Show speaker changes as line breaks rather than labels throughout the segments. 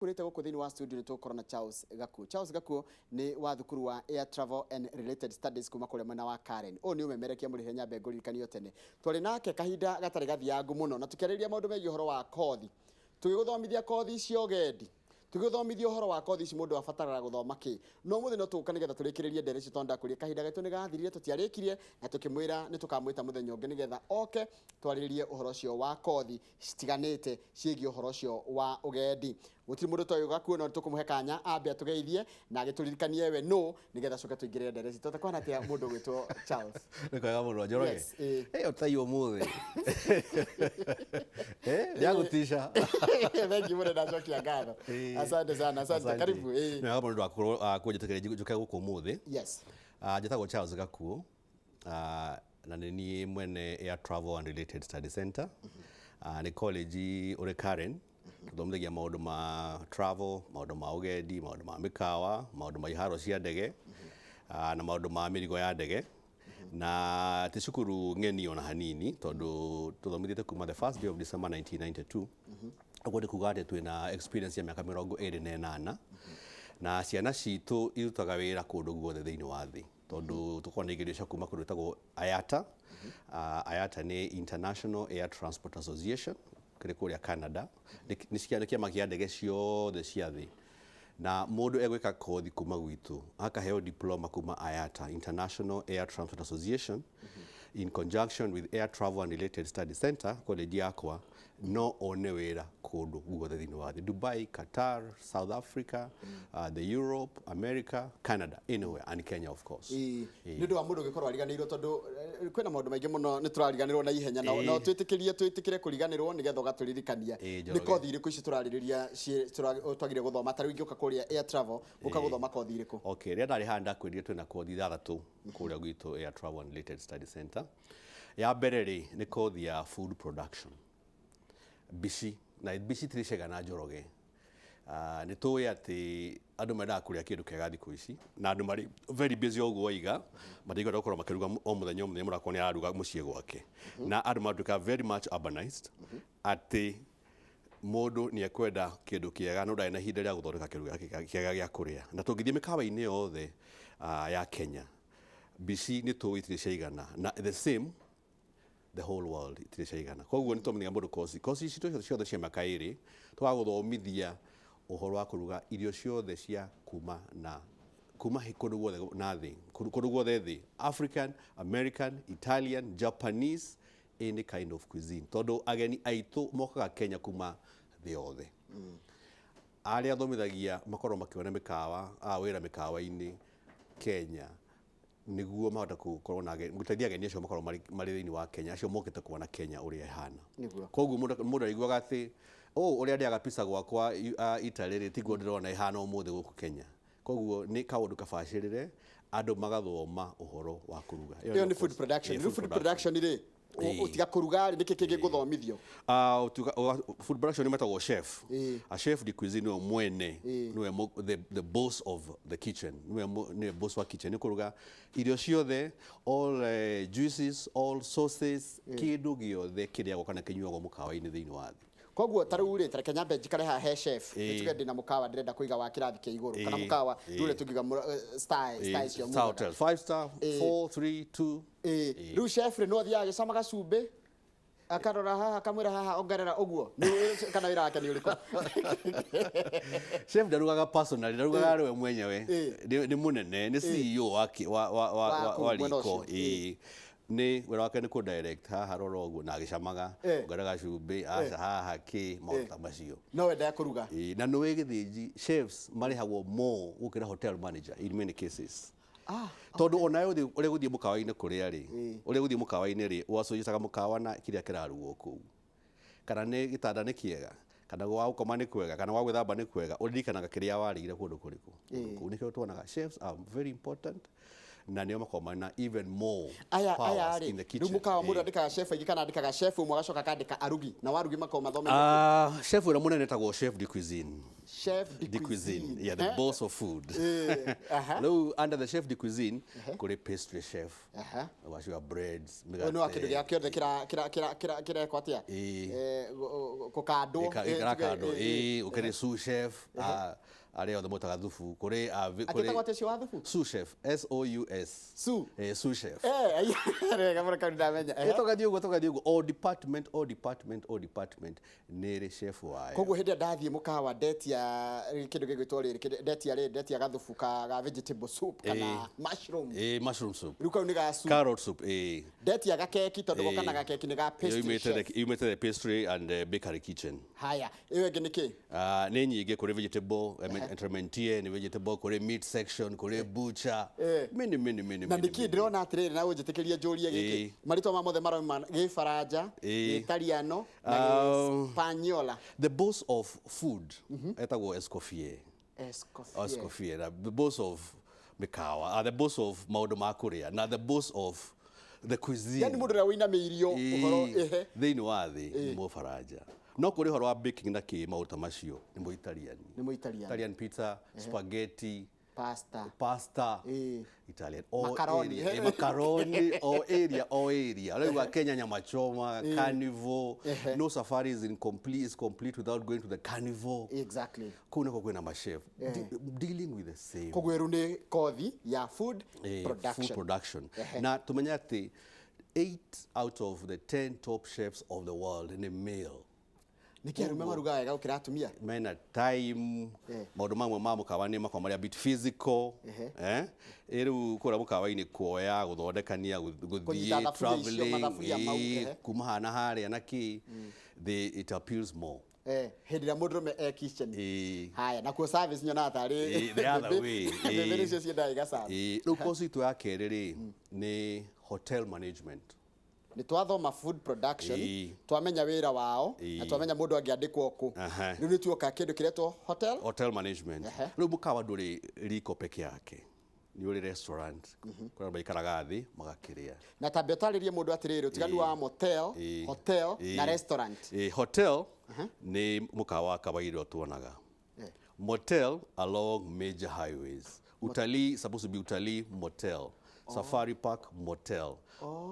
Kurĩte gũkũ thĩinĩ wa studio nĩ tũgũkorwo na Charles Gakuo. Charles Gakuo nĩ wa thukuru wa Air Travel and Related Studies kuma kũrĩa mwena wa Karen. Ũyũ nĩ ũmemerekia mũrĩhe nyambe ngũririkanio tene. Twarĩ nake kahinda gatarĩ gathiangu mũno na tũkĩarĩrĩria maũndũ megiĩ ũhoro wa kothi. Tũgĩgũthomithia kothi cia ũgendi. Tũgĩgũthomithia ũhoro wa kothi ici mũndũ abataraga gũthoma kĩ. No ũmũthĩ no tũgũka nĩgetha tũrĩkĩrĩrie ndere icio tondũ ndakwĩrire kahinda gaitũ nĩ gathirire tũtiarĩkirie na tũkĩmwĩra nĩ tũkamwĩta mũthenya ũngĩ nĩgetha oke twarĩrĩrie ũhoro ũcio wa kothi citiganĩte ciĩgiĩ ũhoro ũcio wa ũgendi. Gũtirĩ mũndũ ũtoĩ Gakuo no nĩtũkũmũhe kanya ambe atũgeithie na agĩtũririkanie we nũ nĩgetha acoke tũingĩrĩre ndere citũ. Kũhana atĩa mũndũ ũgwĩtwo Charles?
Nĩ kwega mũno Njoroge.
Yes, ĩĩ.
Ĩ ũtai ũmũthĩ. Eh, ndagũtica.
Thank you mũno ndacokia ngatho.
Ĩĩ.
Asante sana, asante. Karibu. Ĩĩ.
Nĩ wega mũno nĩ ũndũ wa gũkorwo, kũnjĩtĩkĩria njũke gũkũ ũmũthĩ.
Yes.
Njĩtagwo Charles Gakuo. Na nĩ niĩ mwene Air Travel and Related Study Center. Nĩ college ũrĩ Karen. Tũthomithagia maũndũ ma travel, maũndũ ma ũgendi, maũndũ ma mĩkawa, maũndũ ma iharo cia ndege, na maũndũ ma mĩrigo ya ndege. Na ti cukuru ng'eni ona hanini tondũ tũthomithĩtie kuma the first day of December 1992. Ũguo nĩ kuga atĩ twĩna experience ya mĩaka 28 na ciana citũ irutaga wĩra kũndũ guothe thĩinĩ wa thĩ tondũ tũkoragwo na igerio cia kuma kũndũ gwĩtagwo IATA. IATA nĩ International Air Transport Association kĩrĩ kũrĩa Canada. Nĩ kĩama kĩa ndege ciothe cia thĩ na mũndũ egwĩka kothi kuma gwitũ akaheo diploma kuma IATA, International Air Transport Association, in conjunction with Air Travel and Related Study Center college yakwa, no one wĩra kũndũ guothe thĩinĩ wa thĩ, Dubai, Qatar, South Africa, the Europe, America, Canada, anywhere, and Kenya of course.
Ĩĩ, nĩ ũndũ wa mũndũ ũngĩkorwo ariganĩirwo tondũ kwĩna maũndũ maingĩ mũno nĩ tũrariganĩrwo na ihenya na no twĩtĩkĩrie twĩtĩkĩre kũriganĩrwo nĩgetha ũgatũririkania.
Ĩĩ,
Nĩ
Njoroge.
kothi irĩkũ ici tũrarĩrĩria twagĩrĩire gũthoma? Ta rĩu ingĩũka kũrĩa Air Travel gũka gũthoma kothi irĩkũ?
Okay, rĩrĩa ndarĩ haha ndakwĩrire twĩna kothi ithathatũ kũrĩa gwitũ Air Travel and Related Study Center. Ya mbere rĩ, nĩ kothi ya food production. Mbici, na mbici itirĩ ciaigana Njoroge. Nĩ tũĩ atĩ andũ mendaga kũrĩa kĩndũ kĩega thikũ ici, na andũ marĩ very busy o ũguo waiga, matingĩhota gũkorwo makĩruga o mũthenya o mũthenya mũndũ akorwo nĩ araruga mũciĩ gwake. Na andũ matuĩka very much urbanized, atĩ mũndũ nĩ ekwenda kĩndũ kĩega no ndarĩ na ihinda rĩa gũthondeka kĩndũ kĩega gĩa kũrĩa. Na tũngĩthiĩ mĩkawa-inĩ yothe ya Kenya, mbici nĩ tũĩ itirĩ ciaigana, na the same the whole world itirĩ ciaigana. Koguo nĩ tũmenyaga mũndũ kosi kosi ici ciothe cia mĩaka 2 tũgagũthomithia ũhoro wa kũruga irio ciothe cia kuma na kuma kũndũ guothe na thĩ, kũndũ guothe thĩ, African, American, Italian, Japanese, any kind of cuisine, tondũ ageni aitũ mokaga Kenya kuma thĩ yothe. Arĩa thomithagia makorwo makĩona mĩkawa, wĩra mĩkawa-inĩ Kenya nĩguo mahote gũkorwo na gũteithia ageni acio makorwo marĩ thĩinĩ wa Kenya, acio mokĩte kuona Kenya ũrĩa ĩhana. Koguo mũndũ aiguaga atĩ oh, ũrĩa ndĩaga pizza gwakwa Italy rĩ, tiguo ndĩrona ĩhana ũmũthĩ gũkũ Kenya. Koguo nĩ kaũndũ kabacĩrĩre andũ magathoma ũhoro wa kũruga.
Ĩyo nĩ food production. Rĩu food production rĩ, ũtiga kũruga rĩ, nĩkĩ kĩngĩ gũthomithio?
Food production nĩ metagwo chef. A chef de cuisine nĩwe mwene, nĩwe the boss of the kitchen, nĩwe boss wa kitchen, nĩ kũruga irio ciothe, all juices, all sauces, kĩndũ gĩothe kĩrĩagwo kana kĩnyuagwo mũkawa-inĩ thĩinĩ wa thĩ.
Koguo ta rĩu rĩ, ta reke nyambe njikare haha he chef. Nĩ tuge ndĩna mũkawa ndĩrenda kũiga wa kĩrathi kĩa igũrũ kana mũkawa rĩu ũrĩa tũngiuga star, star icio
Star
mugaga.
hotel, 5 star, 4, 3, 2.
Rĩu chef rĩ, no athiaga agĩcamaga cumbĩ akarora haha akamwĩra haha ongerera ũguo. Kana wĩra wake nĩ ũrĩkũ?
Chef ndarugaga personally, ndarugaga arĩ we mwenyewe. Nĩ mũnene, nĩ CEO wa riko. Nĩ wĩra wake nĩ kũ direct haha rora ũguo na agĩcamaga, ongerera gacumbĩ, aca haha kĩ, maũndũ ta macio.
No wendaga kũruga.
Na nĩ gĩthĩnji, chefs marĩhagwo more gũkĩra hotel manager in many cases. Tondũ onawe ũrĩa gũthiĩ mũkawa-inĩ kũrĩa rĩ, ũrĩa gũthiĩ mũkawa-inĩ rĩ, ũassociataga mũkawa na kĩrĩa kĩrarugwo kũu. Kana nĩ gĩtanda nĩ kĩega, kana gwa gũkoma nĩ kwega, kana gwa gwĩthamba nĩ kwega, ũririkanaga kĩrĩa warĩire kũndũ kũrĩkũ. Kũu nĩkĩo tuonaga chefs are very important. Na nĩo makoragwo mena even more
Aya aya
powers
rĩ
in the
rĩu
kitchen.
mũkawa mũndũ andĩkaga chef aingĩ kana andĩkaga chef ũmwe agacoka akandĩka arugi, na warugi makoragwo mathomeire?
Chef ũrĩa mũnene etagwo chef de cuisine.
Chef de
De cuisine.
cuisine.
Yeah, the
Eh?
boss of food.
Aha.
Rĩu under the chef de cuisine kũrĩ pastry chef, wacio breads.
Ũyũ nĩ wa kĩndũ gĩa kĩothe kĩrekwo atĩa?
Ĩĩ.
Gũkandwo.
Ĩkarakandwo.
Tuge,
Ĩĩ, ũkĩrĩ sous chef, arĩa othe motaga thubu kũrĩ
Atĩtagwo atĩ ũcio wa thubu?
Sous chef, S O U S.
Sous.
Sous chef.
Wega mũno, kau nĩndamenya.
Tũgathiĩ ũguo, tũgathiĩ ũguo, o department, o department, o department nĩ ĩrĩ chef wayo.
Koguo hĩndĩ ĩrĩa ndathiĩ mũkawa ndetia kĩndũ gĩgwĩtwo rĩrĩ, ndetia rĩrĩ, ndetia gathubu ka vegetable soup kana mushroom.
Ĩĩ, mushroom soup.
Rĩu kau nĩ ga soup.
Carrot soup, ĩĩ.
Ndetia gakeki, tondũ goka na gakeki, nĩ ga pastry
Yumĩte
chef.
Yumĩte the pastry and bakery kitchen.
Haya, ĩyo ĩngĩ nĩ kĩ?
Nĩ nyingĩ, kũrĩ vegetable entremetier, nĩ vegetable, kũrĩ meat section, kũrĩ butcher. Many, many, many.
Na
Many,
nĩkĩ
many.
ndĩrona atĩrĩrĩ, na ũnjĩtĩkĩrie njũrie gĩkĩ, marĩtwa ma mothe marauma gĩbaranja, gĩitaliano na gĩspaniola.
The boss of food etagwo Escoffier.
Escoffier.
Escoffier, na the boss of mĩkawa, the boss of maũndũ ma kũrĩa, na the boss of the cuisine.
Yani mũndũ ũrĩa wĩinamĩirio ũhoro ehe.
Thĩinĩ wa thĩ nĩ Mũbaranja, no kũrĩ ũhoro wa baking na kĩ maũndũ ta macio nĩ Mũitaliani.
Nĩ Mũitaliani.
Italian pizza, spaghetti,
pasta.
Pasta. Italian o
Macaroni.
area, macaroni, o area, o area. Rĩu wa Kenya, nyama choma, carnival. No safari is incomplete, is complete without going to the carnival. Kũu nĩkuo kwĩna machef dealing with the same.
Koguo ĩru nĩ kothi ya food production.
Food production. Na tumenye atĩ 8 out of the 10 top chefs of the world nĩ male.
Nĩkĩ arũme marugaga wega gũkĩra atumia?
Mena time. Maũndũ mamwe ma mũkawa nĩ makoragwo marĩ a bit physical. Rĩu kũrĩa mũkawa-inĩ, kuoya, gũthondekania,
Kũnyita
gũthiĩ
thaburia icio,
traveling,
mathaburia mau, ehe.
kuma haha na harĩa na kĩ, it appeals more.
Hĩndĩ ĩrĩa mũndũrũme e kitchen. Haya, nakuo service nyonaga tarĩ
The other way.
Mbembe nĩcio ciendaga igaserve.
Rĩu course itũ ya kerĩ rĩ nĩ hotel management.
Nĩ twathoma food production, twamenya wĩra wao na twamenya mũndũ angĩandĩkwo kũ. Rĩu nĩ tuoka kĩndũ kĩretwo hotel.
Hotel management. Rĩu mũkawa ndũrĩ riko peke yake, nĩ ũrĩ restaurant kũrĩa andũ maikaraga thĩ magakĩrĩa.
Na tambe ũtarĩrie mũndũ atĩrĩrĩ, ũtiganu wa motel, hotel na restaurant.
Hotel nĩ mũkawa wa kawaida tuonaga. Motel, along major highways. Utalii, supposed to be utalii motel, Safari Park motel,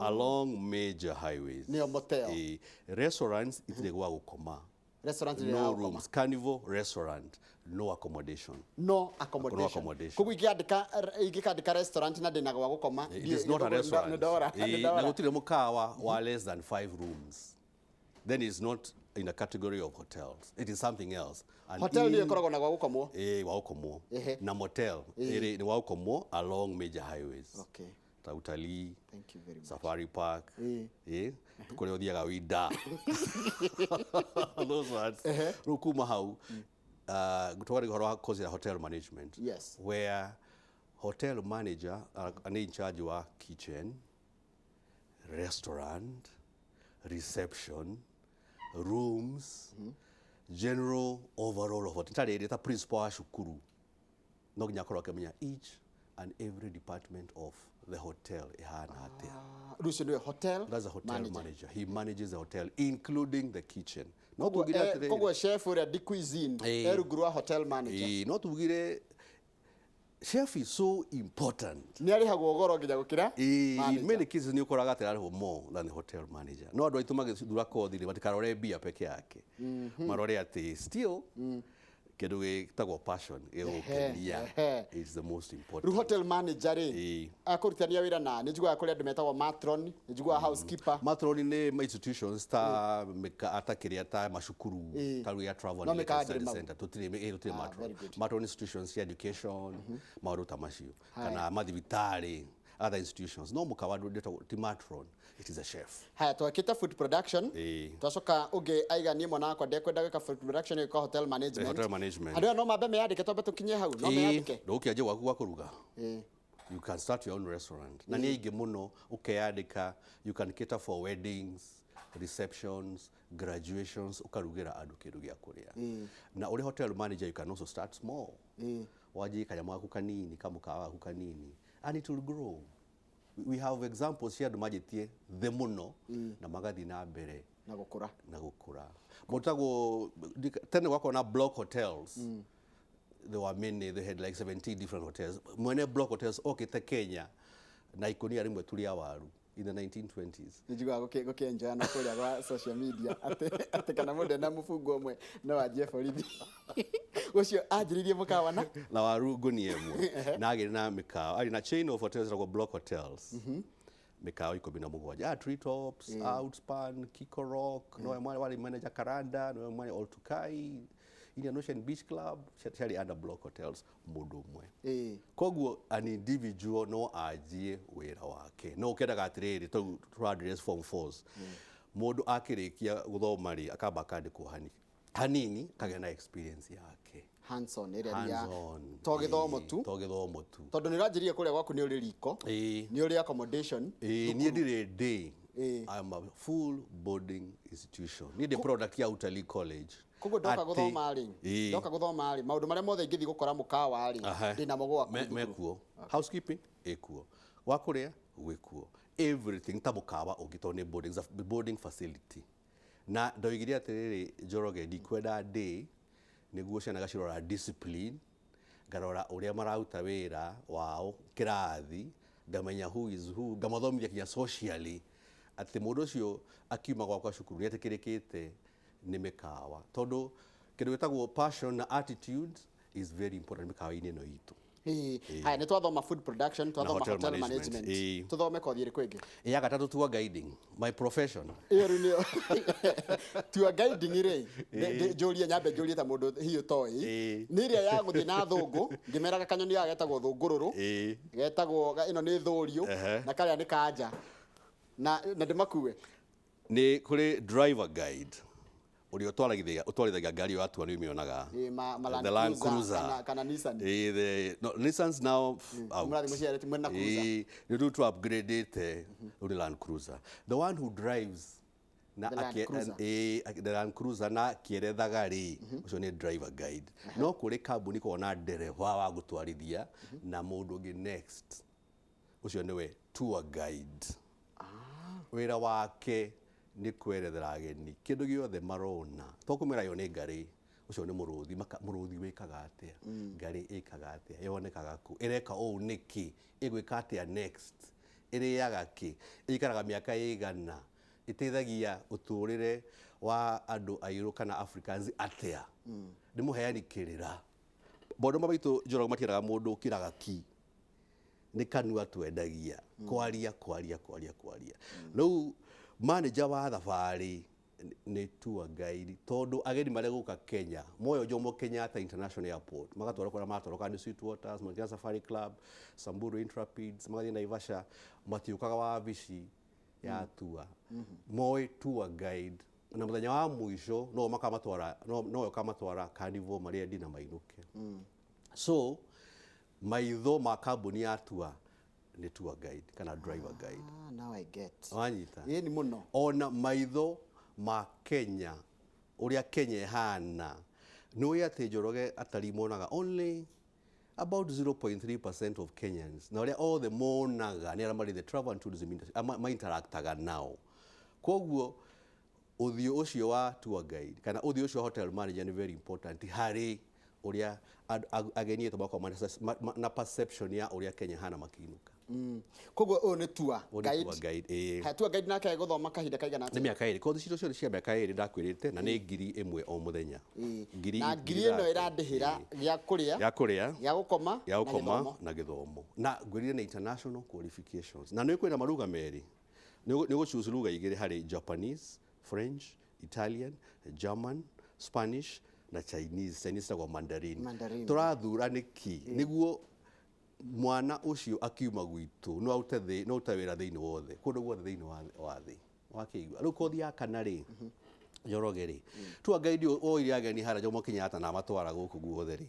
along major highways.
Nĩyo motel.
Restaurants itirĩ gwa gũkoma.
Restaurant nĩ
No
ya gũkoma.
rooms. Carnival restaurant, no accommodation.
No accommodation.
No accommodation.
Koguo ingĩkandĩka restaurant na ndĩna gwa gũkoma,
It is not a restaurant.
nĩndora.
Na gũtirĩ mũkawa wa less than 5 rooms, then it's not in a category of hotels, it is something else. And
Hotel nĩyo ĩkoragwo na gwa gũkomwo.
Wa gũkomwo. Na motel ĩrĩ nĩ wa gũkomwo along major highways, ta utalii,
Thank you very much.
Safari Park, kũrĩa ũthiaga winda, those ones. Rĩu kuma hau twarĩ ũhoro wa course ya hotel management, where hotel manager nĩ in charge wa kitchen, restaurant, reception, rooms, general overall of hotel. Tarĩrĩ ta principal wa cukuru, no nginya akorwo akĩmenya each and every department of the hotel ĩhana atĩa.
Ah, rĩu ũcio nĩwe hotel
That's a hotel
manager.
manager. He manages the hotel, including the kitchen. No tugire atĩrĩrĩ,
Koguo chef ũrĩa de cuisine e rungu rwa hotel manager.
No tugire chef is so important.
Nĩ arĩhagwo goro nginya gũkĩra
In
manager.
many cases nĩ ũkoraga atĩ ararĩhwo more than the hotel manager. No andũ aitũ magĩthura kothi rĩ, matikarore mbia peke yake, marore atĩ still kĩndũ gĩtagwo passion gĩgũkenia is the most important.
Rĩu hotel manager rĩ, akũrutithania wĩra na, nĩ njiguaga kũrĩ andũ metagwo matron, nĩ njiguaga housekeeper.
Matron nĩ institutions ta ta kĩrĩa ta macukuru, ta rĩu ya travel
No
and
mĩkawa
Study
ndĩrĩ mau.
Center, tũtirĩ matron.
Very good.
Matron institutions cia education, maũndũ ta macio, kana mathibitarĩ, other institutions. No mũkawa ndwĩtagwo, ti matron, it is a chef.
Haya, twakĩte food production. Twacoka ũngĩ aiga niĩ mwana wakwa ndekwenda gwĩka food production, gwĩka hotel management.
Hotel management.
Andũ aya no mambe meyandĩke, twambe tũkinye hau, no meyandĩke.
Ndũgũkĩanjia gwaku gwa kũruga. You can start your own restaurant na nĩ aingĩ mũno ũkeyandĩka. You can cater for weddings, receptions, graduations, ũkarugĩra andũ kĩndũ gĩa kũrĩa. Na ũrĩ hotel manager, you can also start small, wanjie kanyamũ gaku kanini, kamũkawa gaku kanini. And it will grow. We have examples cia andũ manjĩtie thĩ mũno na magathiĩ na mbere
na gũkũra.
Na gũkũra. Mũtagwo tene gwakorwo na Block Hotels. There were many, they had like 17 different hotels. Mwene Block Hotels okĩte Kenya na ikũnia rĩmwe tu rĩa waru in the 1920s.
Nĩ njiguaga gũkĩenjoyana kũrĩa gwa social media atĩ kana mũndũ ena mũbungo ũmwe no anjie borithi. Ũcio anjĩrĩirie mũkawa na
na waru ngũnia ĩmwe, na agĩrĩ na mĩkawa, arĩ na chain of hotels ĩtagwo Block Hotels, mĩkawa 17, Treetops, Outspan, Kiko Rock, nowe mwana warĩ manager Karanda, nowe mwana Oltukai, Indian Ocean Beach Club, ciarĩ under Block Hotels, mũndũ ũmwe. Koguo an individual no anjie wĩra wake. No ũkendaga atĩrĩrĩ, tondũ tũra address form fours, mũndũ akĩrĩkia gũthoma rĩ, akamba akandĩkwo hanini kagĩa na experience yake.
Hands on ĩrĩa ya
Hands on.
To gĩthomo tu.
To gĩthomo tu.
Tondũ nĩ ũranjĩrire kũrĩa gwaku nĩ ũrĩ riko, nĩ ũrĩ accommodation.
Ĩĩ, niĩ ndirĩ day.
Ĩĩ.
I'm a full boarding institution. Niĩ ndĩ product ya Utalii College.
Koguo ndoka gũthoma rĩ, ndoka gũthoma rĩ, maũndũ marĩa mothe ingĩthiĩ gũkora mũkawa rĩ, ndĩnamo gwaku thukuru.
Mekuo. Housekeeping ĩkuo, gwa kũrĩa gwĩkuo, everything ta mũkawa ũngĩ, tondũ nĩ boarding, it's a boarding facility. Na ndoigire atĩrĩrĩ, Njoroge, ndikwenda day nĩguo ciana gacirora discipline, ngarora ũrĩa mararuta wĩra wao kĩrathi, ngamenya who is who, ngamathomithia kinya socially atĩ mũndũ ũcio akiuma gwakwa cukuru nĩ etĩkĩrĩkĩte nĩ mĩkawa, tondũ kĩndũ gĩtagwo passion na attitude is very important mĩkawa-inĩ ĩno itũ.
Ĩĩ. Haya, nĩ twathoma food production, twathoma
hotel
hotel
management.
management. Tũthome kothi ĩrĩkũ ĩngĩ?
Ya gatatũ, tour guiding, my profession.
Ĩyo rĩu nĩyo tour guiding rĩ, njũrie, nyambe njũrie ta mũndũ hihi ũtoĩ, nĩ ĩrĩa ya gũthiĩ na thũngũ ngĩmeraga kanyoni gaka getagwo thũngũrũrũ, getagwo ĩno nĩ thũriũ, na karĩa nĩ kanja, na ndĩmakue?
Nĩ kũrĩ driver guide ũrĩa ũtwarithagia ngari ĩyo atua, nĩ ũmĩonaga.
Ĩĩ, ma Land
The Land
Cruiser
Cruiser.
kana Nissan.
Ĩĩ, no, Nissans now out.
Mũrathiĩ mũciarĩte mwena Cruiser.
Ĩĩ, nĩ rĩu tu upgradĩte, rĩu nĩ Land Cruiser. The one who drives na
The Land Cruiser.
Ĩĩ, the Land Cruiser, na akĩerethaga rĩ, ũcio nĩ driver guide. No kũrĩ kambuni koragwo na ndereba wa gũtwarithia na mũndũ ũngĩ next, ũcio nĩwe tour guide. Wĩra wake nĩ kwerethera ageni kĩndũ gĩothe marona, to kũmera ĩyo nĩ ngarĩ, ũcio nĩ mũrũthi, mũrũthi wĩkaga atĩa, ngarĩ ĩkaga atĩa, yonekaga kũ, ĩreka ũũ nĩkĩ, ĩgwĩka atĩa next, ĩrĩaga kĩ, ĩikaraga mĩaka ĩigana, ĩteithagia ũtũrĩre wa andũ airũ kana Africans atĩa, nĩ mũheani kĩrĩra. Maũndũ ma maitũ, Njoroge, matiendaga mũndũ ũkiraga ki, nĩ kanua twendagia, kwaria, kwaria, kwaria, kwaria. Rĩu manager wa thabarĩ nĩ tour guide, tondũ ageni marĩa gũka Kenya moyo Jomo Kenyatta International Airport, magatwarwo kũrĩa maratwarwo, kana nĩ Sweetwaters, magathiĩ Safari Club, Samburu Intrepids, magathiĩ Naivasha, matiũkaga wabici ya tour, moĩ tour guide, na mũthenya wa mũico no makamatwara, no ũkamatwara Carnival marĩa ndina mainũke. So maitho ma kambuni ya tour nĩ tour guide kana driver guide.
Ah, now I get.
Wanyita?
Ĩĩ, nĩ mũno.
Ona maitho ma Kenya, ũrĩa Kenya ĩhana, nĩ ũĩ atĩ, Njoroge, atarii monaga only about 0.3% of Kenyans, na ũrĩa othe monaga nĩ arĩa marĩ the travel and tourism industry, ma-interactaga nao. Koguo ũthiũ ũcio wa tour guide kana ũthiũ ũcio wa hotel manager nĩ very important harĩ ũrĩa ageni etũ makoragwo na perception ya ũrĩa Kenya hana makĩinũka.
Koguo ũyũ nĩ tour
Ũyũ nĩ
guide.
Tour guide, ĩĩ.
Haya, tour guide nake gũthoma kahinda kaigana
Nĩ
atĩa?
mĩaka 2. Kothi citũ ciothe cia mĩaka 2 ndakwĩrĩte, na nĩ 1,000 o mũthenya. Ngiri
Na ngiri ĩno
30,000.
ĩrandĩhĩra gĩa kũrĩa,
Gĩa kũrĩa,
gĩa gũkoma,
gĩa
na
gũkoma
gĩthomo.
Na gĩthomo. Na ngwĩrire nĩ international qualifications, na nĩ kwĩna maruga merĩ, nĩ ũgũ lugha igĩrĩ harĩ Japanese, French, Italian, German, Spanish na Chinese. Chinese ĩtagwo Mandarin.
Mandarin.
Tũrathura nĩkĩ? Nĩguo mwana ũcio akiuma gwitũ no arute thĩ, no arute wĩra thĩinĩ wothe, kũndũ guothe thĩinĩ wa thĩ. Wakĩigua? Rĩu kothi ya kana rĩ, Njoroge rĩ, tour guide oire ageni harĩa Jomo Kenyatta na amatwara gũkũ guothe rĩ,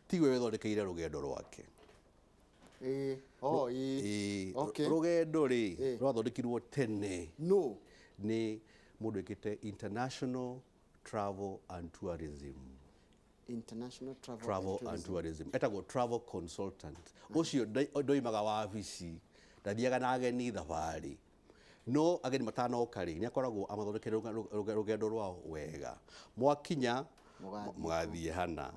tiwe wĩthondekeire rũgendo rwake.
Ĩĩ, oh, ĩĩ.
Ĩĩ, rũgendo rĩ, rwathondekirwo tene
No.
nĩ mũndũ wĩkĩte international travel and tourism.
International travel,
travel
and
and tourism etagwo travel consultant. Ũcio ndoimaga wabici, ndathiaga na ageni thabarĩ, no ageni matanoka rĩ, nĩ akoragwo amathondekeire rũgendo rwao wega. Mwakinya
Mũgathiĩ.
Mũgathiĩ hana,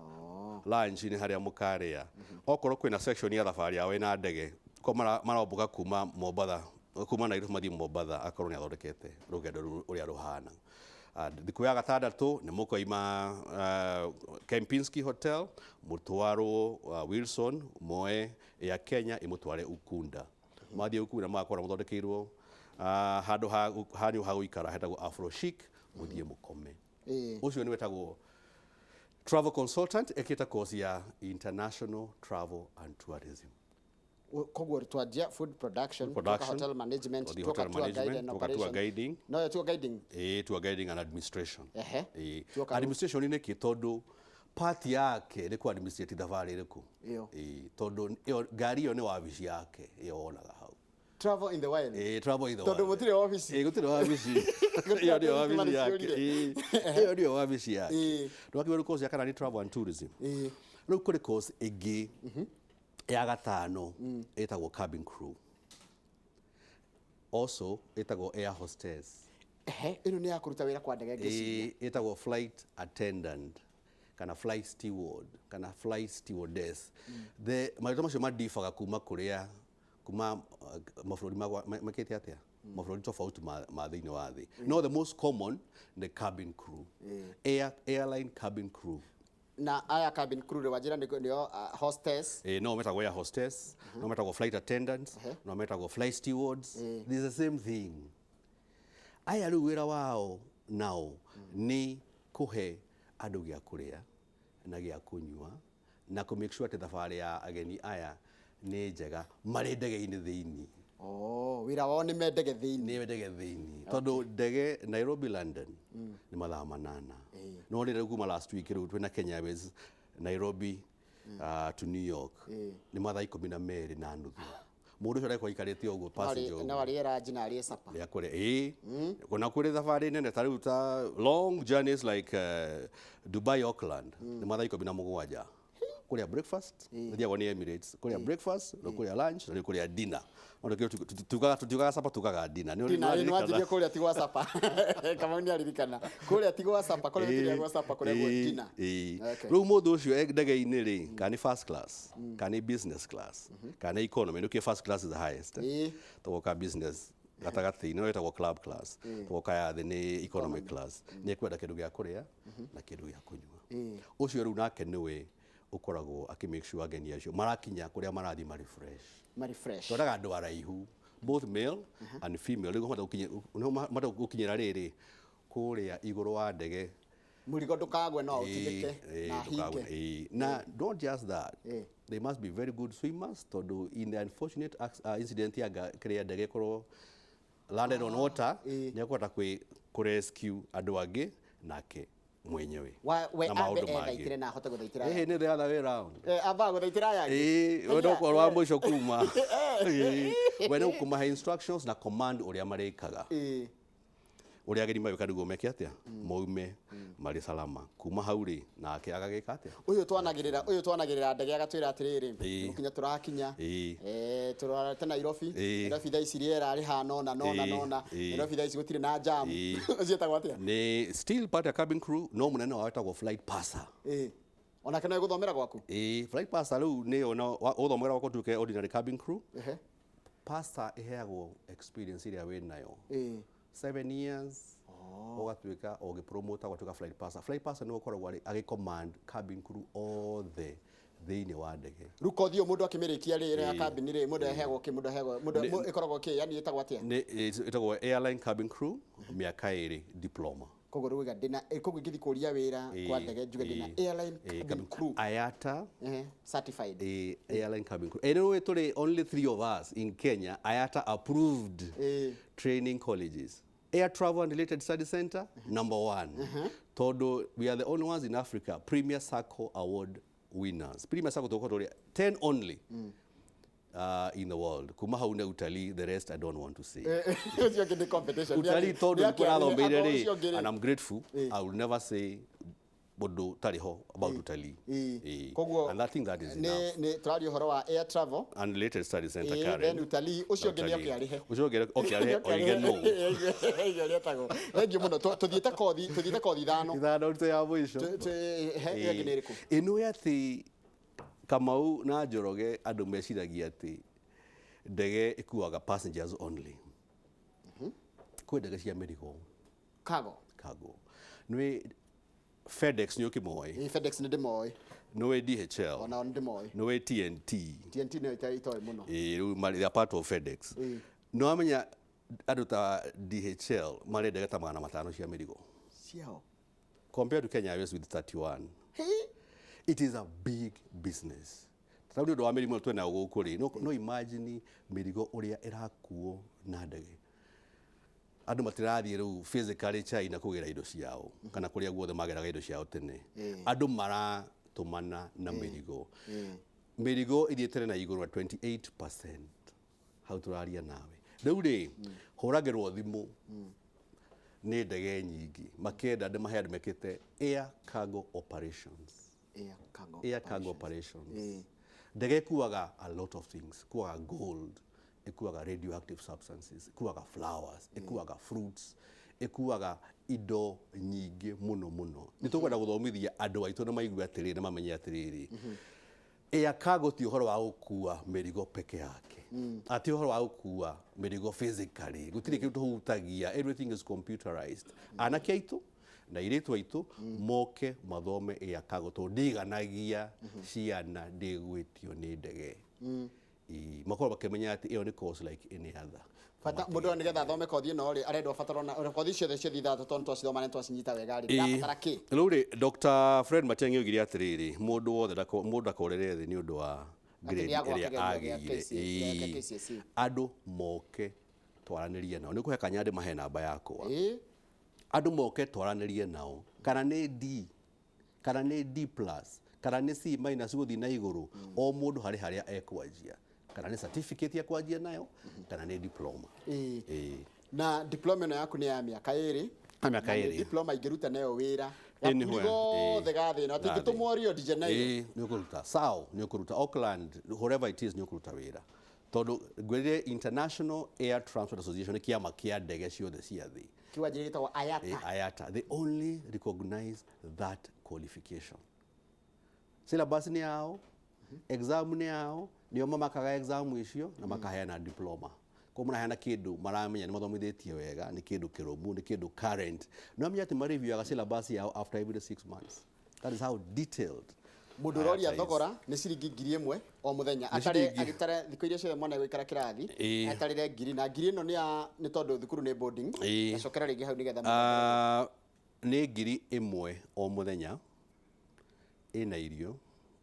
lunch nĩ harĩa mũkarĩa. Okorwo kwĩna section ya thabarĩ yao ĩna ndege ko marombũka kuma Mombatha, kuma Nairobi mathiĩ Mombatha, akorwo nĩ athondekete rũgendo rũu ũrĩa rũhana. Thikũ ya gatandatũ nĩ mũkoima Kempinski Hotel, mũtwarwo Wilson, moe ya Kenya ĩmũtware Ukunda. Mathiĩ Ukunda magakorwo mũthondekeirwo handũ hanyu ha gũikara hetagwo Afro Chic, mũthiĩ mũkome. Ũcio nĩ wetagwo travel consultant, ekĩte course ya international travel and tourism.
Koguo twanjia food production,
Food production,
tuoka hotel management,
twathiĩ
tuoka
hotel
tour guide
management,
and
tuoka tour
operation.
Guiding.
No yo tour guiding.
Ĩĩ, tour guiding and administration. Ĩĩ.
Tuoka rĩu-
Administration nĩ kĩ? Tondũ part yake nĩ kũ administrate thabarĩ ĩrĩkũ.
Ĩyo.
Ĩĩ, tondũ ĩyo ngari ĩyo nĩ wabici yake ĩyo wonaga hau.
Travel in the wild.
Ĩĩ, travel in the
Tondũ
world.
gũtirĩ wabici.
Ĩĩ, gũtirĩ wabici. Ĩyo nĩyo wabici yake. Ĩĩ, ĩyo nĩyo wabici yake. Ndwakiuga rĩu course ya kana nĩ travel and tourism. Rĩu kũrĩ course ĩngĩ ya gatano ĩtagwo cabin crew, also ĩtagwo air hostess.
Ehe, ĩno nĩ ya kũruta wĩra kwa ndege ngĩciria.
Ĩĩ, ĩtagwo flight attendant kana flight steward kana flight stewardess. The marĩtwa macio mandibaga kuma kũrĩa kuma mabũrũri mekĩte atĩa, mabũrũri tofauti ma thĩinĩ wa thĩ, no the most common nĩ cabin crew, airline cabin crew.
Na aya cabin crew rĩ, wanjĩra nĩo hostess.
No metagwo air hostess, no metagwo flight attendants, no metagwo flight stewards. It's the same thing. Aya rĩu wĩra wao nao nĩ kũhe andũ gĩa kũrĩa na gĩa kũnyua na kũ make sure atĩ thabarĩ ya ageni aya nĩ njega marĩ ndege-inĩ thĩinĩ.
Oh, wĩra wao nĩ me ndege thĩinĩ.
Nĩ ndege thĩinĩ, tondũ ndege Nairobi London nĩ mathaa 8, no rĩrĩa kuma last week rĩu twĩna Kenya Airways Nairobi to New York nĩ mathaa 12.5. Mũndũ ũcio arekwo aikarĩte ũguo passenger
No
ũguo.
arĩe ranji na arĩe sapa.
Rĩa kũrĩa, ĩĩ, ona kũrĩ thabarĩ nene ta rĩu ta long journeys like Dubai Auckland nĩ mathaa 17. Kũrĩa breakfast thiagwo nĩ Emirates, kũrĩa breakfast na kũrĩa lunch na rĩu kũrĩa dinner. Ona kĩo tugaga, tutiugaga sapa, tugaga dinner. Nĩ
Dinner, ĩ,
nĩwaririkana?
nĩwanjirie kũrĩa ti gwa sapa. Kamau nĩ aririkana kũrĩa ti gwa sapa, kũrĩa gũtirĩ gwa sapa, kũrĩa gwa dinner. Okay.
Rĩu mũndũ ũcio e ndege-inĩ rĩ, kana nĩ first class, kana nĩ business class, kana nĩ economy, nĩkĩo first class is the highest. Tũgoka business gatagatĩ-inĩ, no ĩtagwo club class, tũgoka ya thĩ nĩ economy class. Nĩ ekwenda kĩndũ gĩa kũrĩa na kĩndũ gĩa kũnyua. Ũcio rĩu nake nĩwe ũkoragwo akĩ make sure ageni acio marakinya kũrĩa marathiĩ marĩ fresh.
Marĩ fresh.
Twendaga andũ araihu, both male and female, rĩu mahota gũkinyĩra rĩrĩ kũrĩa igũrũ wa ndege.
Mũrigo ndũkagwe, no ũtindĩke na
ndũkagwe,
hinge.
ĩĩ. Na not just that, they must be very good swimmers, tondũ in the unfortunate incident ya kĩrĩa ndege ĩkorwo landed on water, nĩ ekũhota kũ rescue andũ angĩ nake mwenyewe
We
na
ambe
maũndũ mangĩ.
ethaitĩre na ahote gũthaitĩra
Ĩhĩ, nĩ the other way round.
Ambaga gũthaitĩra aya angĩ.
Ĩĩ, we no wa mũico kuma. Ĩĩ, we no kũmahe instructions na command ũrĩa marĩkaga, ũrĩa ageni magĩũka nĩguo meke atĩa, maume marĩ salama kuma hau rĩ, nake agagĩka atĩa.
Ũyũ twanagĩrĩra ndege agatwĩra atĩrĩrĩ, gũkinya tũrakinya, tũrorete Nairobi. Nairobi thaa ici rĩera rĩhana ũna nona nona. Nairobi thaa ici gũtirĩ na jam. Ũcio etagwo atĩa?
Nĩ still part ya cabin crew, no mũnene wao wetagwo flight purser.
Ĩĩ, onake no egũthomera gwaku.
Ĩĩ, flight purser rĩu nĩyo no ũthomera gwakwa tuĩke ordinary cabin crew. Purser ĩheagwo experience ĩrĩa wĩ nayo, 7 years ũgatuĩka ũgĩpromote ũgatuĩka flight purser. Flight purser nĩwe ũkoragwo agĩcommand cabin crew othe thĩinĩ wa ndege.
Rĩu kothi ĩyo mũndũ akĩmĩrĩkia rĩ, ĩrĩa ya cabin rĩ, mũndũ aheagwo kĩ? Mũndũ aheagwo mũndũ ĩkoragwo kĩ, yani ĩtagwo atĩa?
Nĩ ĩtagwo airline cabin crew, mĩaka 2 diploma.
Koguo rĩu iga ndĩna koguo ingĩthiĩ kũria wĩra kwa ndege njuge ndĩna airline cabin crew
IATA
certified.
Airline cabin crew. Anyway, tũrĩ only three of us in Kenya IATA approved training colleges. Air Travel and Related Study Center, number one. Todo, we are the only ones in Africa, Premier Circle Award winners. Premier Circle tũkorwo tũrĩ 10 only in the world. Kuma hau nĩ utalii, the rest I don't want to say.
Ũcio ũngĩ nĩ competition.
Utalii tondũ
Nĩ
nĩ kũrathomeire
ũcio
rĩ,
ũngĩ rĩ.
and I'm grateful. I will never say Ũndũ ũtarĩ ho about utalii. Ĩĩ.
Koguo
And I think that is enough.
Nĩ tũraria ũhoro wa air travel
and related studies center
Ĩĩ,
Karen.
Then utalii ũcio ũngĩ nĩ
Utalii.
oke arĩhe.
Ũcio ũngĩ oke arĩhe oige no.
Ũrĩa etagwo. Thengiũ mũno. Tũthiĩte kothi ithano.
Ithano rito ya mũico.
He ĩyo ĩngĩ nĩ ĩrĩkũ?
Ĩno atĩ Kamau na Njoroge, andũ meciragia atĩ ndege ĩkuaga passengers only. Kwĩ ndege cia mĩrigo.
Cargo.
Cargo. Nĩ FedEx, nĩ ũkĩmoĩ?
Ĩĩ, FedEx nĩ ndĩmoĩ.
Nĩ DHL?
Onao nĩ ndĩmoĩ.
Nĩ TNT?
TNT nĩyo itoĩ mũno.
Ĩĩ, rĩu they are part of FedEx. Nĩ wamenya andũ ta DHL marĩ ndege ta 500 cia mĩrigo
ciao
compared to Kenya Airways with 31.
Hĩ!
It is a big business. Tondũ nĩ ũndũ wa mĩrimũ ĩno twĩnayo gũkũ rĩ, no imagine mĩrigo ũrĩa ĩrakuo na ndege. Andũ matirathiĩ rĩu physically China kũgĩra indo ciao kana kũrĩa guothe mageraga indo ciao tene. Andũ maratũmana na mĩrigo. Mĩrigo ĩthiĩte na igũrũ na 28% hau tũraria nawe. Rĩu rĩ, hũragĩrwo thimũ nĩ ndege nyingĩ makĩenda ndĩmahe andũ mekĩte air cargo operations.
Air cargo.
Air cargo operations. Ndege ĩkuaga a lot of things. Ĩkuaga gold, ĩkuaga radioactive substances, ĩkuaga flowers, ĩkuaga fruits, ĩkuaga indo nyingĩ mũno mũno. Nĩ tũkwenda gũthomithia andũ aitũ na maigue atĩrĩrĩ na mamenye atĩrĩrĩ, air cargo ti ũhoro wa gũkua mĩrigo peke yake, ati ũhoro wa gũkua mĩrigo physically. Gũtirĩ kĩndũ tũhutagia, everything is computerized. Anake aitũ na airĩtu aitũ moke mathome air cargo tondũ ndiganagia ciana ndĩgwĩtio nĩ ndege. Ĩĩ, makorwo makĩmenya atĩ ĩyo nĩ course like any other.
Bata mũndũ nĩgetha athome kothi ĩno rĩ, arendwo abatarwo na kothi ciothe ciothe ithathatũ, tondũ twacithoma na nĩtwacinyita wega rĩ, ndĩrabatara kĩ?
Rĩu rĩ, Dr. Fred Matiang'i oigire atĩrĩrĩ, mũndũ wothe mũndũ ndakorere thĩ nĩ ũndũ wa grade
nĩagwa
ĩrĩa
kĩgerio gĩa
agĩire.
Gĩa
Ĩĩ.
KCSE.
Andũ moke twaranĩrie nao. Nĩ kũhe kanya ndĩmahe namba yakwa. Andũ moke twaranĩrie nao, kana nĩ D, kana nĩ D plus, kana nĩ C minus gũthiĩ na igũrũ, o mũndũ harĩ harĩa ekwanjia, kana nĩ certificate ekwanjia nayo, kana nĩ diploma. Ĩĩ.
Na diploma ĩno yaku nĩ ya mĩaka 2?
Ya mĩaka
Na nĩ
2.
Diploma ingĩruta nayo wĩra
Ĩĩ, nĩ
gakuri
wega.
gothe ga thĩ ĩno, atĩ
Ga thĩ.
ingĩtũmwo Rio de Janeiro?
Ĩĩ, nĩ ũkũruta sao, nĩ ũkũruta Auckland, wherever it is, nĩ ũkũruta wĩra, tondũ ngwĩrire International Air Transport Association nĩ kĩama kĩa ndege ciothe cia thĩ.
Kiwanjĩrĩ gĩtagwo IATA.
IATA, they only recognize that qualification. Syllabus nĩ yao, exam nĩ yao, nĩo mamakaga exam icio na makaheana diploma. Koguo maraheana kĩndũ maramenya nĩ mathomithĩtie wega, nĩ kĩndũ kĩrũmu, nĩ kĩndũ current. Nĩ wamenya atĩ mareview'aga syllabus yao after every 6 months. That is how detailed
Mũndũ ũroria
IATA is.
thogora nĩ ciringi 1,000 o mũthenya, atare agĩtare thikũ iria ciothe mwana egũikara kĩrathi. Atarĩre ngiri na ngiri ĩno nĩ ya nĩ tondũ thukuru nĩ boarding. Gacokera rĩngĩ hau nĩgetha
Ah, nĩ 1,000 o mũthenya, ĩna irio,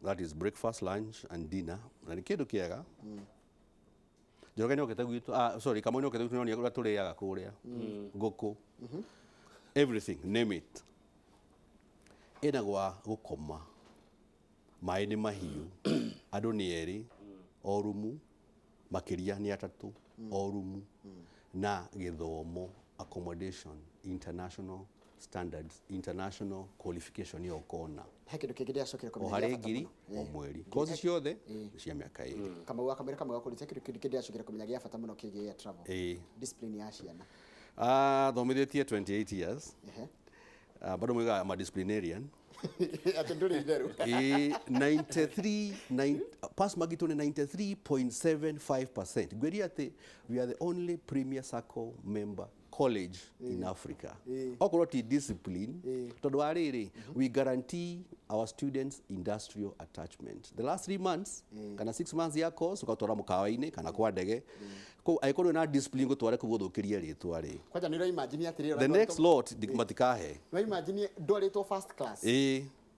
that is breakfast, lunch and dinner, na nĩ kĩndũ kĩega. Njoroge nĩ okĩte gwitũ, ah, sorry, Kamau nĩ okĩte gwitũ, nĩ ũrĩa tũrĩaga kũrĩa, ngũkũ, everything, name it. Ĩna gwa gũkoma, maĩ nĩ mahiũ, andũ nĩ erĩ o rumu, makĩria nĩ atatũ o rumu, na gĩthomo, accommodation, international standards, international qualification ĩyo ũkona.
He kĩndũ kĩngĩ ndĩracokire
O
kũmenya
harĩ
gĩa bata
ngiri
mũno.
o mweri, kothi ciothe nĩ cia mĩaka 2.
Kamau akamwĩra, Kamau akũrĩte kĩndũ kĩngĩ ndĩracokire kũmenya gĩa bata mũno kĩgiĩ air travel, discipline ya ciana.
Ah, thomithĩtie 28 years. Ah, bado mwĩgaga ma disciplinarian.
Atĩ ndũrĩ itherũ.
Ĩĩ, 93 nine, pass mark itũ nĩ 93.75%. Ngwĩria atĩ we are the only premier circle member college in Africa. Okorwo ti discipline, tondũ wa rĩrĩ, we guarantee our students industrial attachment the last 3 months kana 6 months ya course, ũgatwara mũkawa-inĩ kana kwa ndege kũu. Angĩkorwo na discipline gũtware kũu gũthũkĩrie rĩtwa rĩ,
Kwanja nĩ ũraimagine atĩrĩrĩ,
the next lot matikahe.
Ũraimagine ndwarĩtwo first class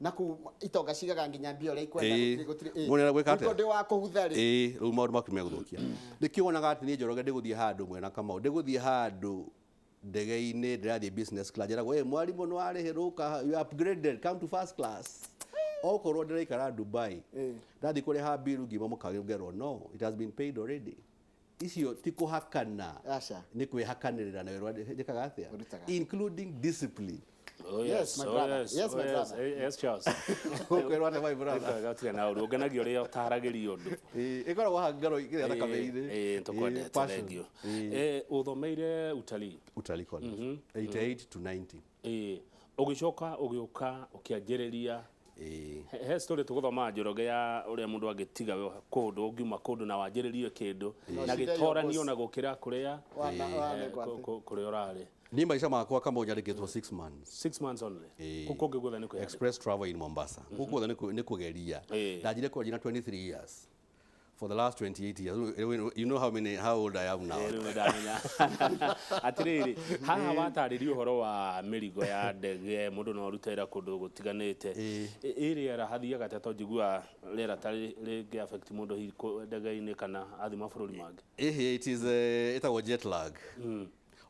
na kuu itonga cigaga nginya mbia ũrĩa ikwenda. Gũtirĩ
Mũnene gwĩka atĩa?
Ũndũ wa kũhutha rĩ.
Ĩĩ, rĩu maũndũ maku megũthũkia. Nĩkĩo wonaga atĩ niĩ Njoroge ndĩgũthiĩ handũ mwena Kamau, ndĩgũthiĩ handũ ndege-inĩ ndĩrathiĩ business class, njĩragwo, "Ĩ mwarimũ, nĩ warĩhĩrũka, you are upgraded, come to first class." Okorwo ndĩraikara Dubai, ndathiĩ kũrĩha bill ngima mũkagĩngerwo, "No, it has been paid already." Icio ti kũhakana.
Aca.
Nĩ kwĩhakanĩrĩra na wĩra njĩkaga atĩa?
Ũrutaga.
Including discipline.
Oh,
Yes, my
oh,
brother.
yes,
Yes,
oh,
my
yes.
brother.
Yes, Charles.
Ũkwĩrwo atĩa, my brother?
Wega, gũtirĩ na ũru. Ũngenagia ũrĩa ũtaragĩria ũndũ.
Ĩĩ, ĩkoragwo haha ngaro ĩrĩa thakame-inĩ.
Ĩĩ,
Ĩĩ,
tũkwendete,
passion.
thank you.
Ĩĩ.
Ũthomeire utalii.
Utalii College, 88 to 90.
Ĩĩ. Ũgĩcoka ũgĩũka ũkĩanjĩrĩria.
Ĩĩ.
He story tũgũthoma Njoroge ya ũrĩa mũndũ angĩtiga kũndũ, ũngiuma kũndũ na wanjĩrĩrie kĩndũ
No
na
shida
gĩtoranio
your
na gũkĩra kũrĩa kũrĩa ũrarĩ.
Niĩ maica makwa Kamau nyandĩkĩtwo 6 months.
6 months only.
Ĩĩ.
Kũu kũngĩ guothe nĩ kwĩyandĩka.
Express Travel in Mombasa. Kũu guothe nĩ kũgeria. Ndanjire kwanjia na 23 years. For the last 28 years. You know how old I am now.
Rĩu nĩ ndamenya. Atĩrĩrĩ, haha watarĩria ũhoro wa mĩrigo ya ndege, mũndũ no arute wĩra kũndũ gũtiganĩte. Ĩ rĩera hathiaga atĩa, tondũ njiguaga rĩera ta rĩngĩ affect mũndũ hihi ndege-inĩ kana athiĩ mabũrũri mangĩ?
Ĩhĩ, it is ĩtagwo jet lag.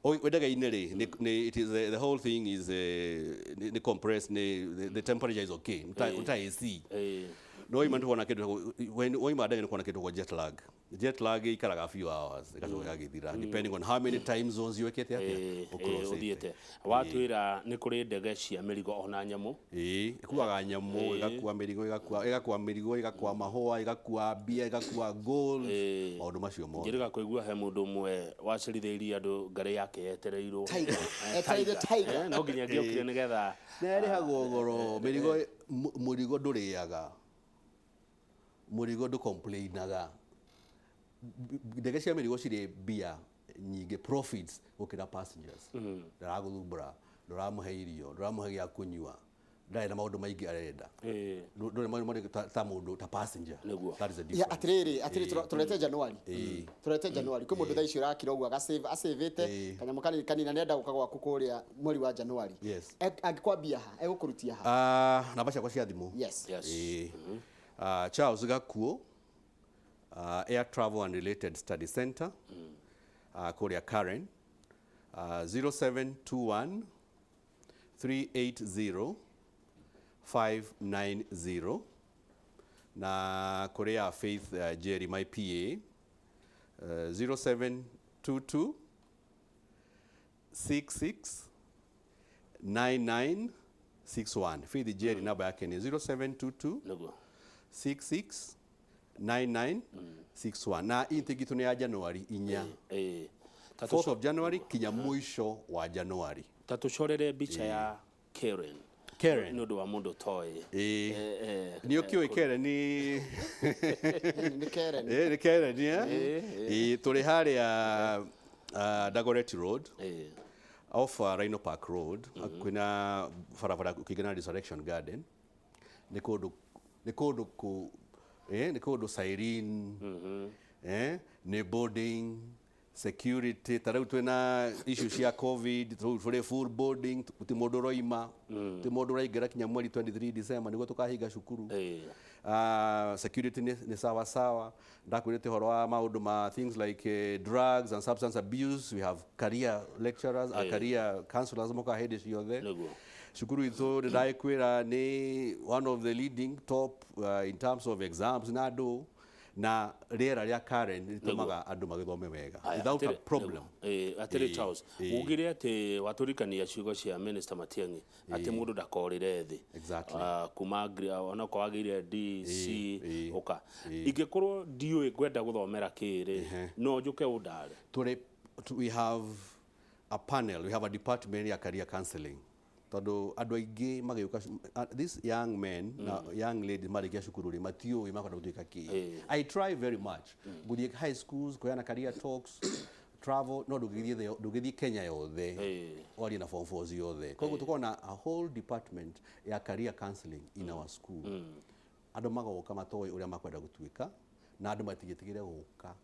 Wĩ ndege-inĩ rĩ, it is the whole thing is nĩ compressed, nĩ the temperature is okay. Nĩ ta AC. No waima nĩ kĩndũ, when waima ndege nĩ kuona kĩndũ kwa jet lag. Jet lag ĩikaraga few hours ĩgacoka ĩgagĩthira, depending on how many time zones wĩkĩte atĩa, ũcrossĩte.
Ũthiĩte. Watwĩra nĩ kũrĩ ndege cia mĩrigo ona nyamũ.
Ĩĩ, ĩkuaga nyamũ, ĩgakua mĩrigo, ĩgakua mĩrigo, ĩgakua mahũa, ĩgakua mbia, ĩgakua gold, maũndũ macio mothe.
Njĩrĩga kũigua he mũndũ ũmwe wacerithĩirie andũ ngarĩ yake yetereirwo.
Tiger. Etereire Tiger.
No nginya angĩokire nĩgetha
Na ĩrĩhagwo goro. Mĩrigo, mũrigo ndũrĩaga, mũrigo ndũcomplainaga. Ndege cia mĩrigo cirĩ mbia nyingĩ, profits, gũkĩra passengers. Ndaragũthumbũra, ndũramũhe irio, ndũramũhe gĩa kũnyua, ndarĩ na maũndũ maingĩ arenda. Ndũrĩ maũndũ maingĩ ta mũndũ, ta passenger.
Nĩguo.
That is the
Ya,
difference.
atirĩrĩ, tũrete January, tũrete January, kwĩ mũndũ thaa ici ũrakira ũguo acavĩte kanyamũ kanini kanini na nĩenda gũka gwaku kũrĩa mweri wa January.
Yes.
Angĩkwambia ha, egũkũrutia ha?
Ah, namba ciakwa cia thimũ.
Yes.
Yes.
Ĩĩ. Charles Gakuo, Air Travel and Related Study Center, kũrĩa Karen, 0721 380 590, na kũrĩa Faith Jerry, my PA, 0722 66 9961. Faith Jerry namba yake ni 0722 66 9961, na intake itũ nĩ ya January 4,
Ta
4th of January kinya mũico wa January.
Ta tũcorere mbica ya Karen.
Karen.
Nĩ ũndũ wa mũndũ ũtoĩ.
Ĩĩ. Nĩ ũkĩũĩ Karen nĩ
Nĩ Karen.
Ĩĩ, nĩ Karen, eh? Ĩĩ, tũrĩ harĩa Dagoretti Road, off Rhino Park Road, kwĩna barabara ũkĩingĩra Resurrection Garden. Nĩ kũndũ kũ nĩ kũndũ siren, nĩ boarding security. Ta rĩu twĩna issue cia COVID, rĩu tũrĩ full boarding, gũtirĩ mũndũ ũroima, gũtirĩ mũndũ ũraingĩra kinya mweri 23 December nĩguo tũkahinga cukuru. Security nĩ sawa sawa. Ndakwĩrĩte ũhoro wa maũndũ ma things like drugs and substance abuse. We have career lecturers, career counselors mokaga hĩndĩ ciothe. Cukuru itũ, nĩ ndagĩkwĩra, nĩ one of the leading top in terms of exams, na andũ na rĩera rĩa Karen rĩtũmaga andũ magĩthome wega
Aya,
without a problem.
Atĩrĩ Charles, ugire atĩ watũrikania ciugo cia Minister Matiang'i atĩ mũndũ ndakorĩre thĩ. Ah, kuma onokorwo wagĩire D, C, ũka ingĩkorwo ndiũĩ ngwenda gũthomera kĩrĩ, no njũke ũndare?
Tũrĩ we have a panel, we have a department ya career counseling, tondũ andũ aingĩ magĩũka these young men na young ladies marĩkia cukuru rĩ, matiũĩ makwenda gũtuĩka kĩ. I try very much gũthiĩ high schools kũheana career talks, travel, no ndũngĩthiĩ ndũngĩthiĩ Kenya yothe warie na form 4 ciothe. Koguo tũkorwo na a whole department ya career counseling in our school. Andũ magoka matoĩ ũrĩa makwenda gũtuĩka, na andũ matigĩtigĩre gũka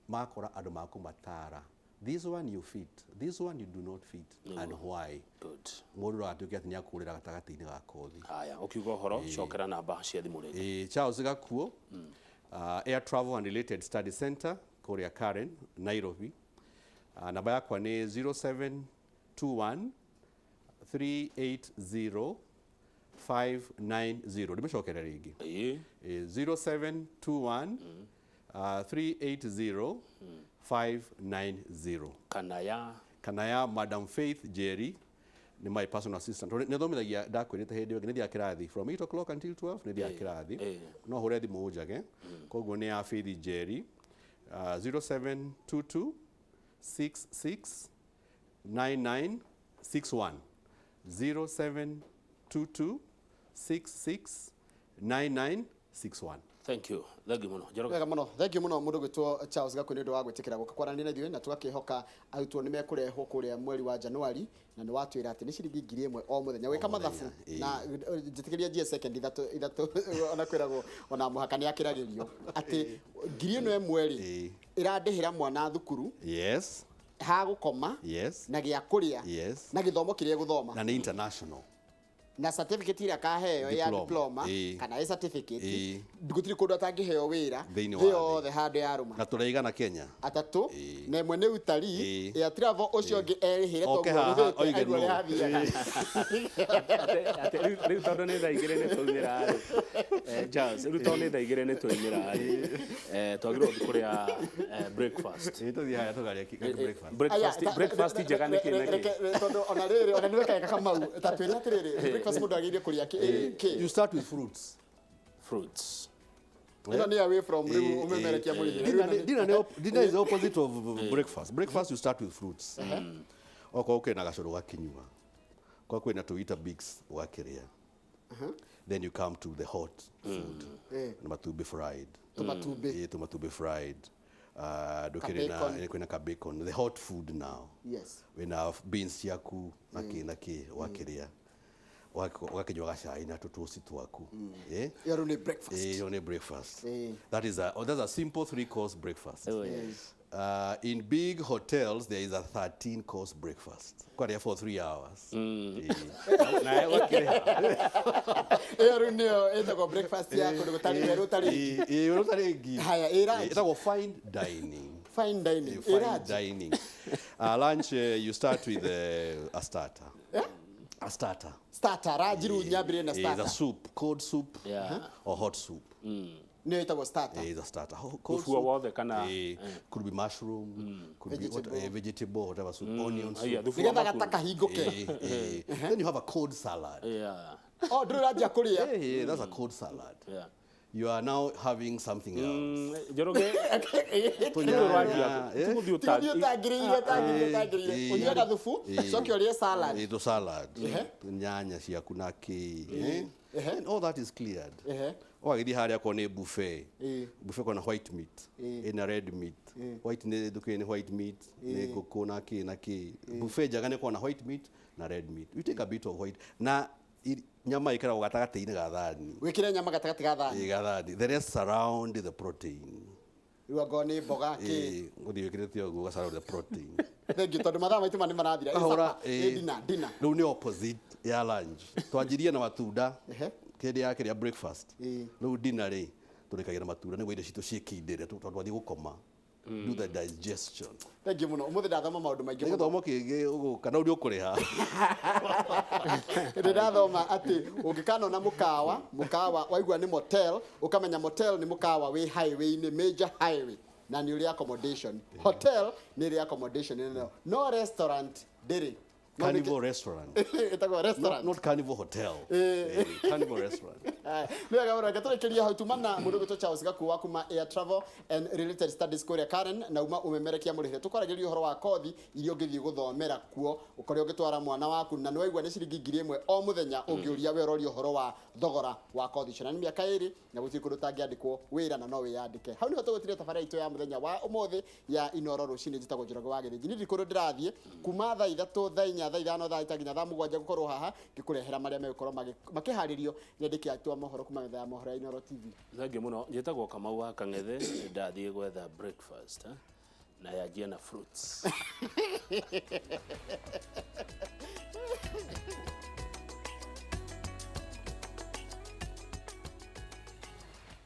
makora andũ makũmatara, this one you fit, this one you do not fit, and why.
Good.
Mũndũ ndagatuĩke atĩ nĩ akũrĩra gatagatĩ-inĩ ga kothi.
Haya, ũkiuga ũhoro, cokera namba cia thimũ rĩngĩ.
Ĩĩ, Charles Gakuo, Air Travel and Related Study Center kũrĩa Karen, Nairobi. Namba yakwa nĩ 0721 380 590. Ndĩmĩcokere rĩngĩ. Ĩĩ, 0721 380 590.
Kana ya
Kana ya Madam Faith Jerry, Nĩ my personal assistant. Tondũ nĩ athomithagia, ndakwĩrĩte hĩndĩ ĩyo nĩ thiaga kĩrathi from 8 o'clock until 12, nĩ thiaga kĩrathi. No hũre thimũ njage. Koguo nĩ ya Faith Njeri, 0722 66 9961, 0722 66 9961.
Thank you, thank you muno, Njoroge.
Wega muno, thank you muno mundu gwitwo Charles Gaku nĩ ũndũ wa gwĩtĩkĩra gũka kwaranĩria na ithuĩ, na tũgakĩhoka arutwo nĩ mekũrehwo kũrĩa mweri wa Januari, na nĩ watwĩra atĩ nĩ ciringi 1,000 o mũthenya wĩka mathabu. Na njĩtĩkĩria njie second ithatũ ithatũ, ona kwĩragwo ona mũhaka nĩ akĩragĩrio atĩ 1,000 rĩ, ĩrandĩhĩra mwana thukuru, ha gũkoma, na gĩa kũrĩa, na gĩthomo kĩrĩa gũthoma.
Na nĩ international.
Na certificate ĩrĩa akaheo ya
Diploma.
diploma kana ĩ certificate, gũtirĩ kũndũ atangĩheo wĩra
Thĩinĩ wa
thĩ
thĩ.
yothe handũ yarũma.
Na tũraigana Kenya.
Atatũ, na ĩmwe nĩ utarii ya travel, ũcio ũngĩ erĩhĩre.
Oke
toguo
haha,
ũrĩhĩte,
oige
aigua
no.
ũrĩa hathiaga.
Rĩu tondũ nĩ thaa 2 nĩ twaumĩra rĩ, Charles, rĩu tondũ nĩ thaa 2 nĩ twaumĩra rĩ, twagĩrĩirwo gũthiĩ kũrĩa breakfast.
Ĩĩ, tũthiĩ harĩa tũkarĩa breakfast.
Breakfast,
Aya,
breakfast njega nĩ kĩ na kĩ?
Tondũ ona rĩrĩ, ona nĩwe kaeka Kamau, ta twĩre atĩrĩrĩ, breakfast mũndũ agĩrĩire kũrĩa kĩ?
You start with fruits.
Fruits.
Ĩno nĩ away from rĩu ũmemerekia mũrĩhĩre.
Dinner is the opposite of breakfast. Breakfast, you start with fruits. Okorwo kwĩna gacũrũ gakinyua, okorwo kwĩna tũ Weetabix ũgakĩrĩa. Then you come to the hot food. Na matumbĩ fried.
Tũmatumbĩ.
Ĩĩ, tũmatumbĩ fried. Ndũkĩrĩ na
Ka-bacon.
kwĩna ka bacon. The hot food now. Wĩna beans ciaku na kĩ na kĩ ũgakĩrĩa. Ũgakĩnyua gacai na tũtosti twaku. Eh?
Ĩyo rĩu nĩ breakfast.
Ĩyo nĩ breakfast. That is a, oh, that's a simple three course breakfast.
Oh, yes.
In big hotels, there is a 13 course breakfast. Kwaria for 3 hours. Na wakĩrĩha.
Ĩyo rĩu nĩyo ĩtagwo breakfast ya kũndũ gũtarĩ werũ ũtarĩ.
Ĩĩ, ũtarĩ ngi.
Haya, ĩ lunch?
Ĩtagwo fine dining.
Fine dining. Ĩ
Fine
lunch?
dining. Lunch, you start with a starter. A starter.
Starter, lunch rĩu nyambĩrĩrie na
It's a
starter.
soup, cold soup or hot soup.
Nĩyo ĩtagwo starter.
It's a starter. Cold
Thubu
soup.
wothe kana
Could be mushroom, could be what,
Vegetable.
vegetable, whatever soup, onion soup.
Aya, thubu wa
Nĩgetha
makuru.
gata kahingũke.
Then you have a cold salad.
Oh, ndũrĩ ũranjia kũrĩa.
Yeah, that's a cold salad. You are now having something else.
Njoroge.
Tũnyanya, eh?
Tũgũthiĩ.
Tigũthiĩ ũtangĩrĩire, ũtangĩrĩire, ũtangĩrĩire. Ũnyuaga thubu, coke ũrĩe salad.
Ito salad. Nyanya ciaku na kĩ. Eh? And all that is cleared. Ũgagĩthiĩ harĩa akorwo nĩ buffet. Buffet kona white meat. Ĩna red meat. White nĩ ndũkĩrĩ nĩ white meat, nĩ ngũkũ na kĩ na kĩ. Buffet njega nĩ kona white meat na red meat. You take a bit of white na nyama ĩkaragwo gatagatĩ-inĩ ga thani.
Wĩkĩre nyama gatagatĩ ga thani.
Ĩ, ga thani. The rest surround the protein.
Rĩu angorwo nĩ mboga kĩ.
Ĩ, ũthiĩ wĩkĩrĩte ũguo ũga surround the protein.
Thank you, tondũ mathaa maitũ ma nĩ marathira. Ĩ
Kahũra,
supper, ĩ dinner, dinner.
Rĩu nĩ opposite ya lunch. Twanjirie na matunda kĩndĩ ya kĩrĩa breakfast. Rĩu dinner rĩ, tũrĩkagira matunda nĩguo irio citũ ciĩkindĩre tondũ twathiĩ gũkoma. Do the digestion.
Thank you mũno, ũmũthĩ ndathoma maũndũ maingĩ
Nĩ
mũno.
gĩthomo kĩngĩ ũgũka na ũrĩa ũkũrĩha.
Ndĩ ndathoma atĩ ũngĩkanona mũkawa, mũkawa waigua nĩ motel, ũkamenya motel nĩ mũkawa wĩ highway-inĩ, major highway, na nĩ ũrĩ accommodation. Hotel nĩ ĩrĩ accommodation ĩno, no restaurant ndĩrĩ. No nĩ-
Carnival restaurant.
Ĩtagwo
Not,
restaurant.
not Carnival hotel. Carnival restaurant.
Nĩ wega mũno, reke tũrĩkĩrie hau. Tuma na mũndũ gwĩtwo Charles Gakuo wa kuma Air Travel and Related Studies kũrĩa Karen, na uma ũmemerekia mũrĩhĩre. Tũkwaragĩrĩria ũhoro wa kothi iria ũngĩthiĩ gũthomera kuo, ũkorĩa ũngĩtwara mwana waku, na nĩ waigua nĩ ciringi 1,000 o mũthenya. Ũngĩũria we ũroria ũhoro wa thogora wa kothi icio, na nĩ mĩaka 2, na gũtirĩ kũndũ ũtangĩandĩkwo wĩra na no wĩyandĩke. Hau nĩho tũgũtiria tabarĩra itũ ya mũthenya wa ũmũthĩ ya Inoro Rũcinĩ. Njĩtagwo Njoroge wa Gĩthĩnji. Niĩ ndirĩ kũndũ ndĩrathiĩ, kuma thaa 3, thaa 4, thaa 5, thaa 6 nginya thaa 7 gũkorwo haha ngĩkũrehera marĩa megũkorwo makĩharĩrio nĩ andĩki atũ a mohoro kuma metha ya mohoro ya Inoro TV.
Thengiũ mũno, njĩtagwo Kamau wa Kang'ethe. Ndathiĩ gwetha breakfast, eh? Na yanjie na fruits.